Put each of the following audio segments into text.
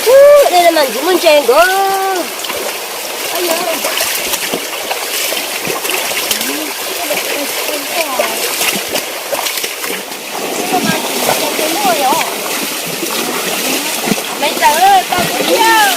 Ub, dej no mas ntxim muaj ntses nkaus. Me ntxawm, tau tiag.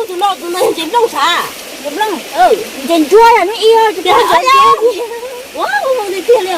Tus no, tus no ces nplooj sav. Nplooj, ces ntsuab yog neb ib, ua li tiag li.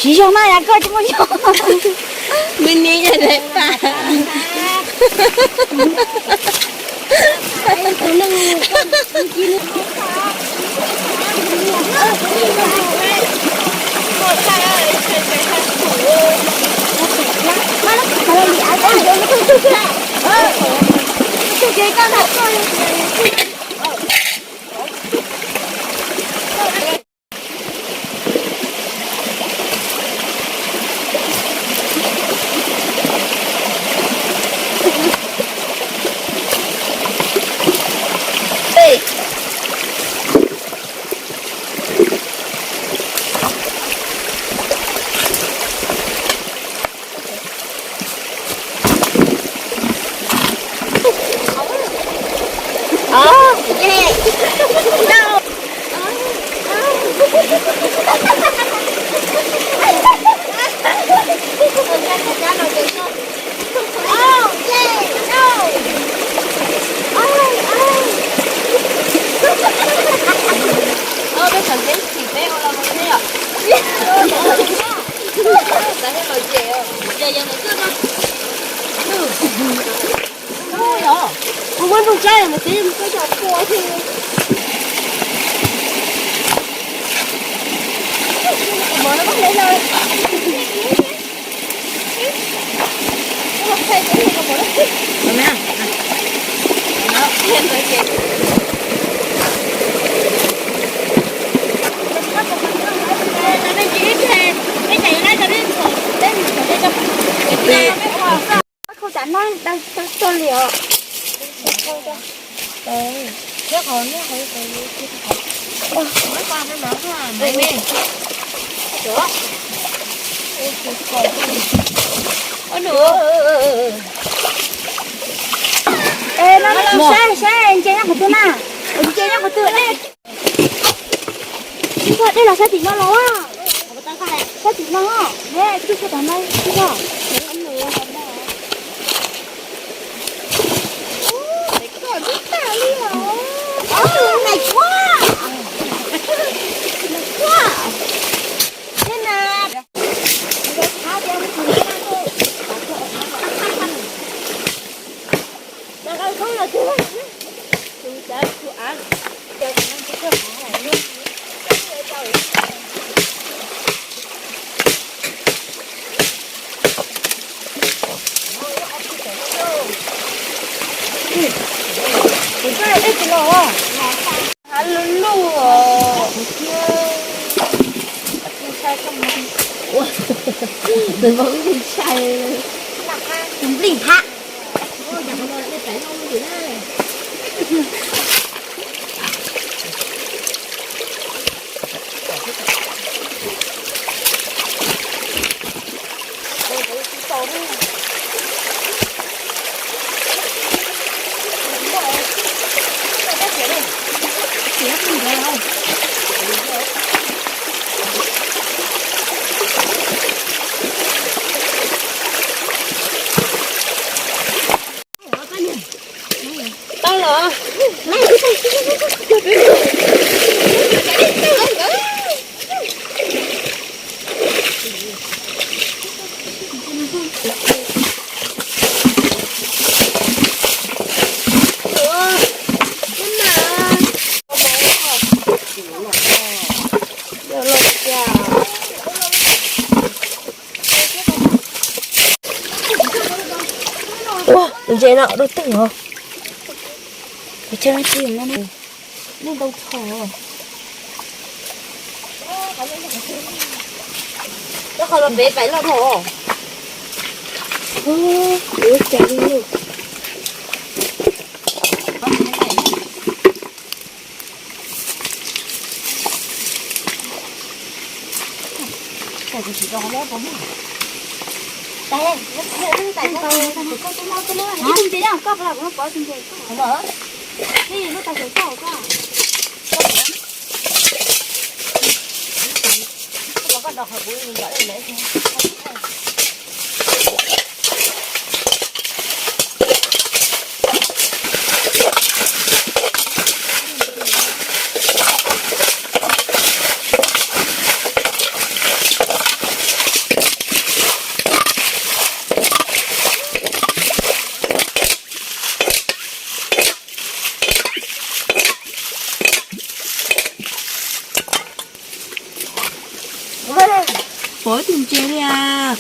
Siv zog na, yog koj tsis muaj zog. Nws nim yog daim pam. Kuv muab nplooj tsab mas tib koj cov pua thiab. Khau cov no tau txog li os. Es no saib saib ntses nyob qhov twg na, ntses nyob qhov twg ne? Tsis txog dej los sab tim no los, sab tim no, ne tsis txog tom no tsis txog. Hav lug lug os. Ntxawm Npauj ib tug ntshai, tus nplij hab. Tau los. Ua, tus ntses no dua twg os? Kuv tsa no tsis yog no ne. Nej ntau tshaj. Rau qhov los pem pais loj dhau. Ua cas li. Pov ib tug ntses li as.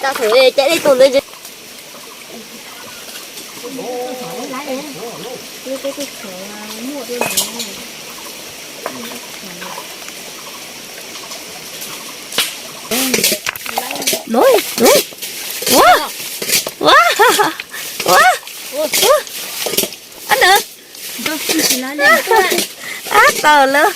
Tau, thum cem li tus ntawd ntses. Ua, ua, ua, ua. Ab nws. Ab tawm lawm.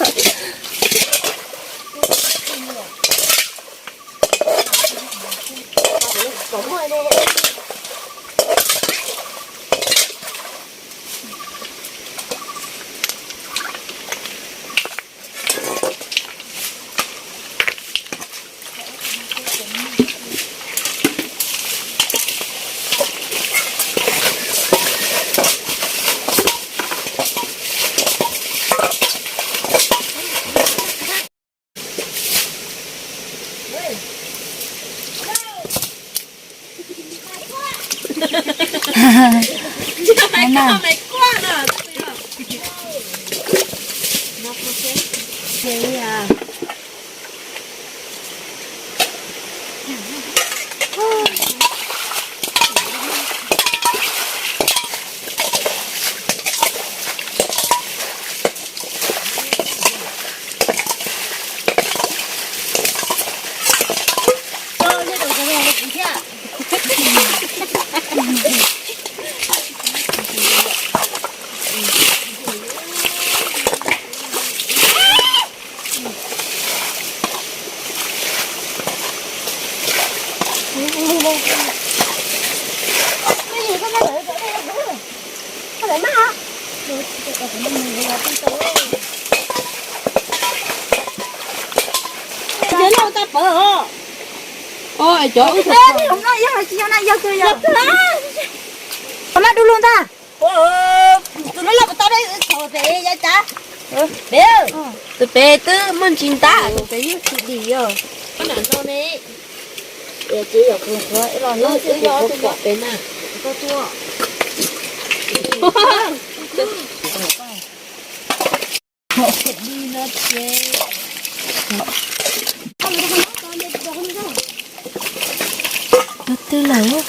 Cov no tau pov os. Cov no yog tsis yog na, yog kawg, yog kawg. Maj dub lug ntag. Tus no loj puas tau, thaum pem yav tsav. Pem, tus pem twb muaj ntsis ntab, tus pem yeej tsis dim os. Koj nam no ne. Ces yog kuv qhuav los no, twb yog kuv pom pem na. Koj tuaj. Twb lawm.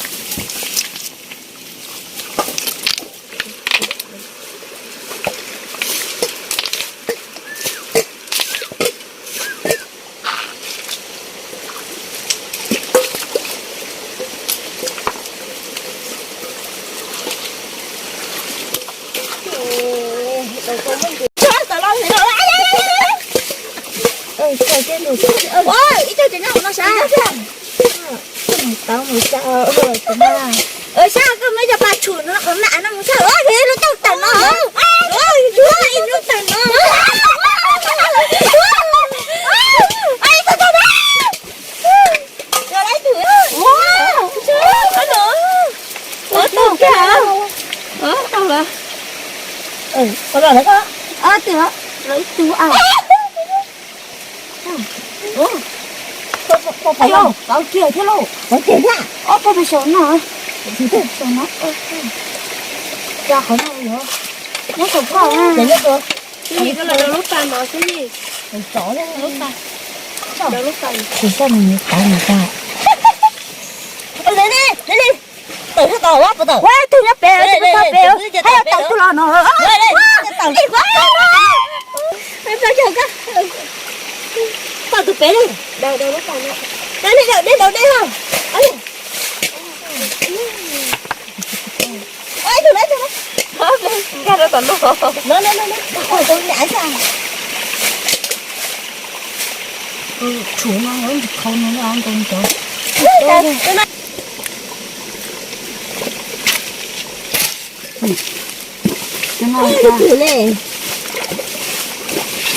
Ib co tseem nyob hauv no sav. Tau mus xa, sav koj muab cov pas tshum no qhov mam no mus xa, lub tawm no, lub tawm no. Ua, tau kiag. Ua, tau lawm. Twb lawv ib tug a. Pov kiag thiab lauj. Pov kiag thiab. Ob pog pes saum no. Saum no. Cov qhov no yuav nyob saum koj na. Lub pas no xwb. Lub pas. Lub pas. Tsis tau mus tau mus tau. Tawm tau, tawm tau, tawm tau pem, tawm pem, tawm tau los no. Tawm tus pem li. Dej daus dej los. Ib tug no, ib tug no. Nkag rau tom no. No, no, no, no. Tus nyav xwb. Tshuav no, ntsis khau no, no ntau ntau.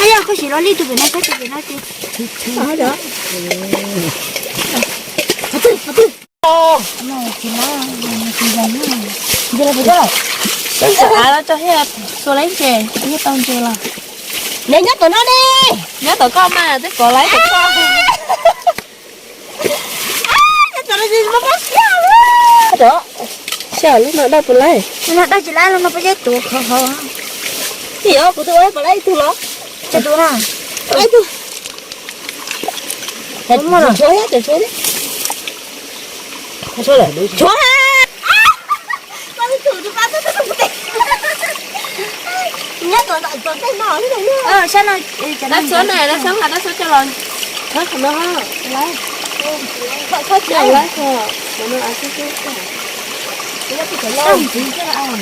Yog koj siv los li tus pem no, koj tus pem no ces. Av los tso thiab, xuas lawm ces thiaj tau ntses los. Neb nyob tom no ne. Nyob tom koj mas twb kov lawm tom koj. Xyov lub no daj puas laib. Lub no daj tsis laib, lub no peb cov tuav khov khov. Yog kuv twb ua puas laib ib tug los. Tshuav na. Tshuav thiab, tshuav thiab. Tshuav. Dab tsuab na, dab tsuab mas dab tsuab coj los thawb qhov no, laib, thawb qhov no, laib, ntws los kuv, kuv pom lawm, pom lawm.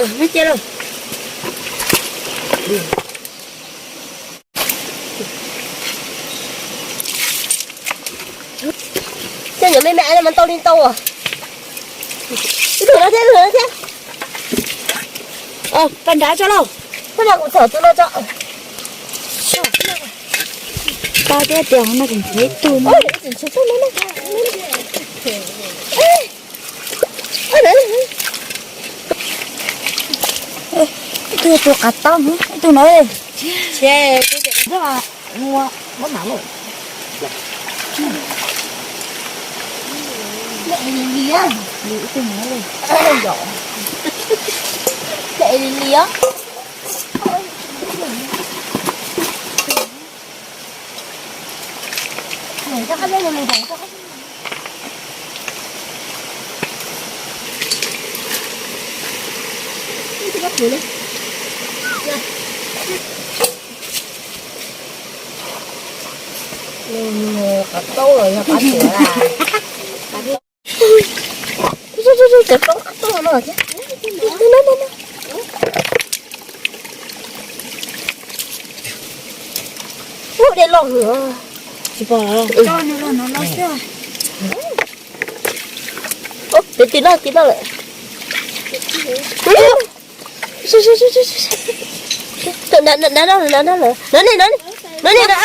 Muab cia lauj. Coj nyuam me me no mas ntau li ntau. Ib tug no thiab, ib tug no thiab. Pas nrad tso lauj. Koj mas kuv txhom tus no tso. Tau thiab tias no kuv nrhiav ib tug no. Ib tug tus qav taub, ib tug no. Qav taub los yog qav tuam. Cov qav taub no thiab. Ub, dej loj heev. Tsis pom. Ub, tiv tiv no, tiv no lawm. No ne, no ne, no ne, no ne.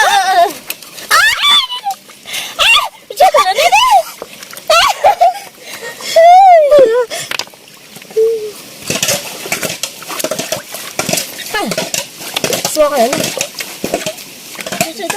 Xua qhov no. Hais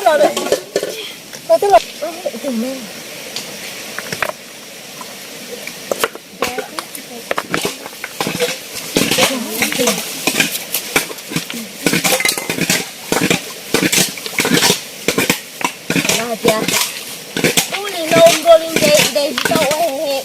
tias ub li no nkaus li ntev ntev tsis tau ua he.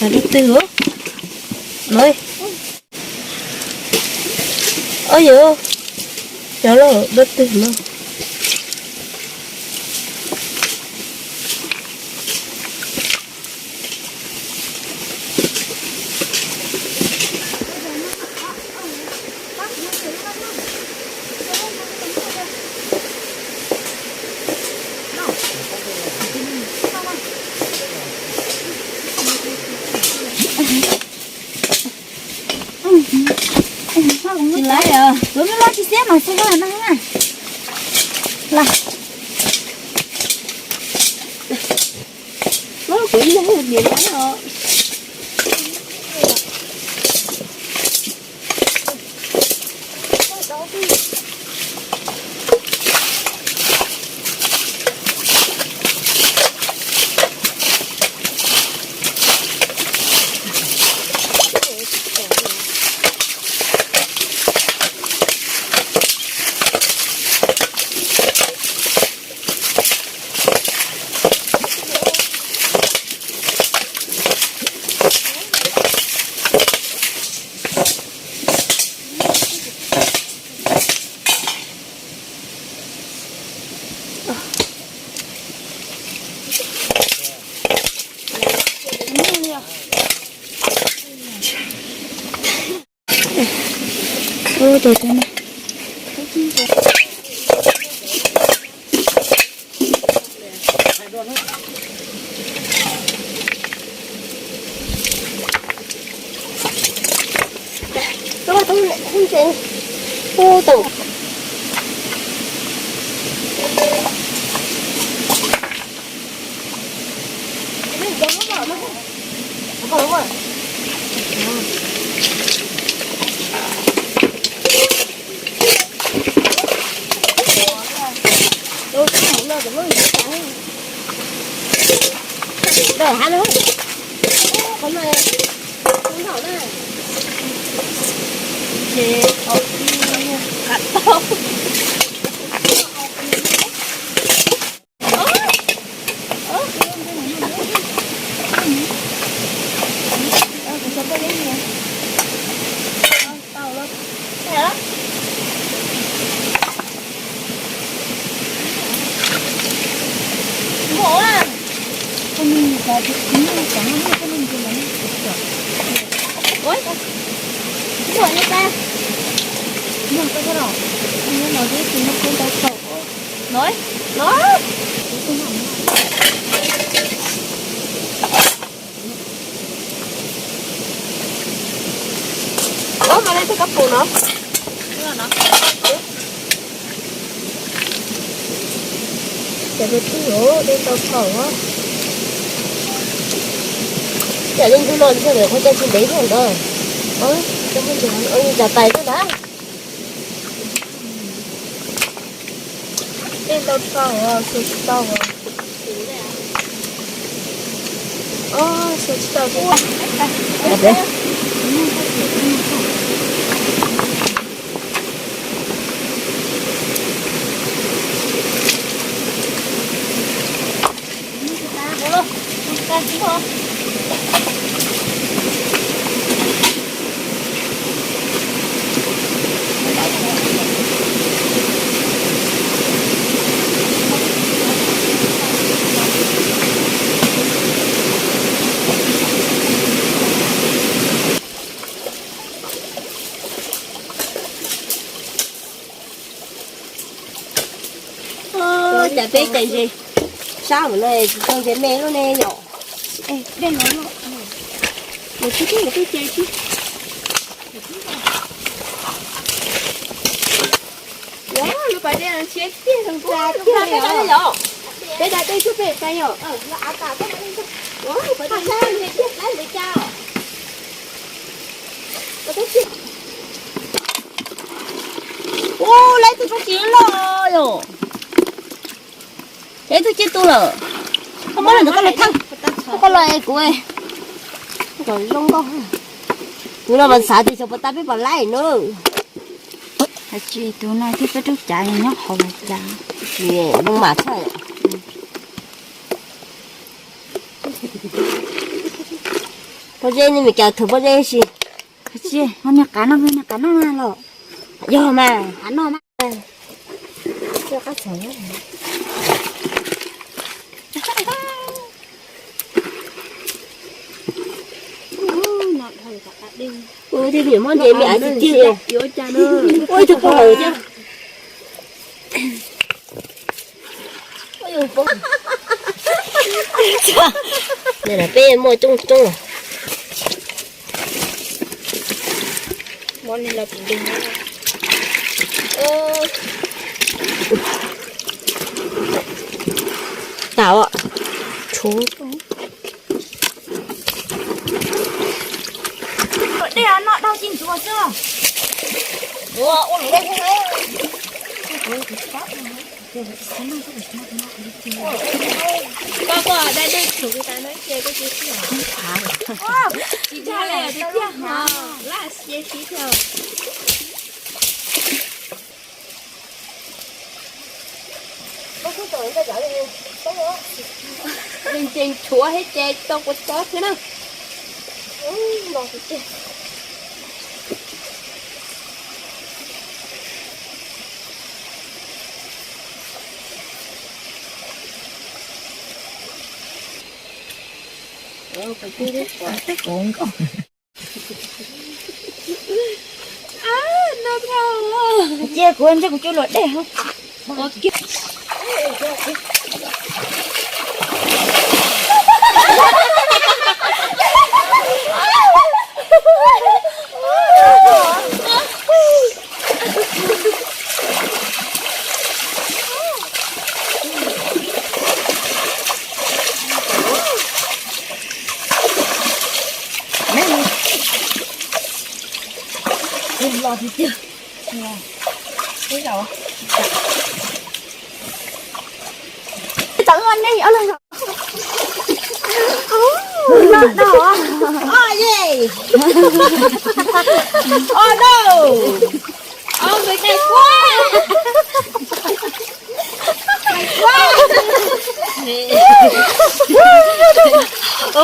Dab twg os? Ov yog, cov loj dab twg no. Tsis laiv os, kuv lub loj tsis xiab mas xij loj no na. Los, kuv ib leeg niam no os. Ub, tes teb na. Ub, mas nej twb kab pum no. Ces tus twg dej tau thaum, ces li ntawd los ntshe lawv qhov cai tsis ntev thiab ntawd. Ua cas tais xwb ntag. Dej tau thaum, xua tsis tau. Xua tsis tau. Cas peb cais ntses sab mus no tsis tau ntses me lub ne yom. Dej no, mus tib tib mus tib ce tib. Peb da dej tuaj pem pais yom. Ub, laib tug tsob txiv loj yom. Ces tug ci tu lawm. Koj muab los ntawm koj los thaj, koj los es kuv kom zoo nkauj. Kuv no mas xav tias xyov puas tau peb pom laib na. Tsis, tus no thiab peb rub cav nyob hauv los cas. Tsis, zoo mas tshaj. Pob zeb ne, me cas thuav pob zeb si. Tsis, ho niag qav no, niag qav no na los. Yog mas, qav no mas. Ua thiaj muab nce me aiv tiag tiag. Ua ib tug pog lawm thiab. Peb muaj coob coob. Tau, tshuv. Dej no dhau ci ntsuag xwb. Koj, koj da dej tshuv tas no ces koj cia siab. Tsis tshua li tiag tiag hos laj xyeb sib thiab. Ncees tshuav thiab ces tau kua txob thiab na. Cia kuv ntshe kuv coj luam dej. Los tiag tiag. Tau nej os. Oh, yeah. Oh, no. Oh, nqhis tes quaj. Ub,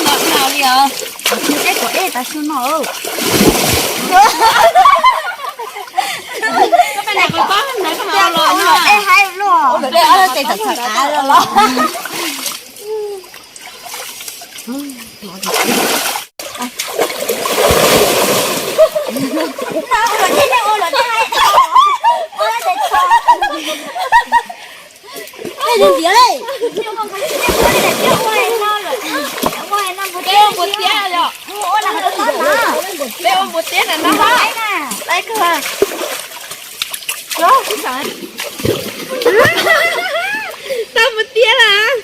no dhau li os. Ub, tej kom dej tas su no. Koj peb nais qhov pob ntawd koj mam ua los no. Ej, haib luaj. Tes txawm txham av los. Peb ua npua tiab yom. Peb ua npua tiab na no. Tau npua tiab lawm.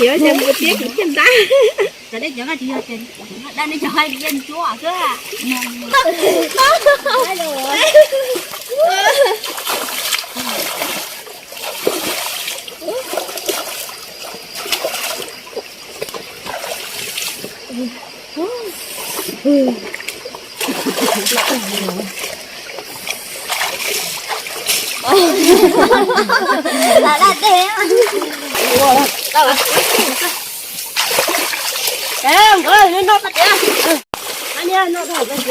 Yuav cov npua tiab kuv thiaj ntab. Nkawd noj tau tias, noj tau tias.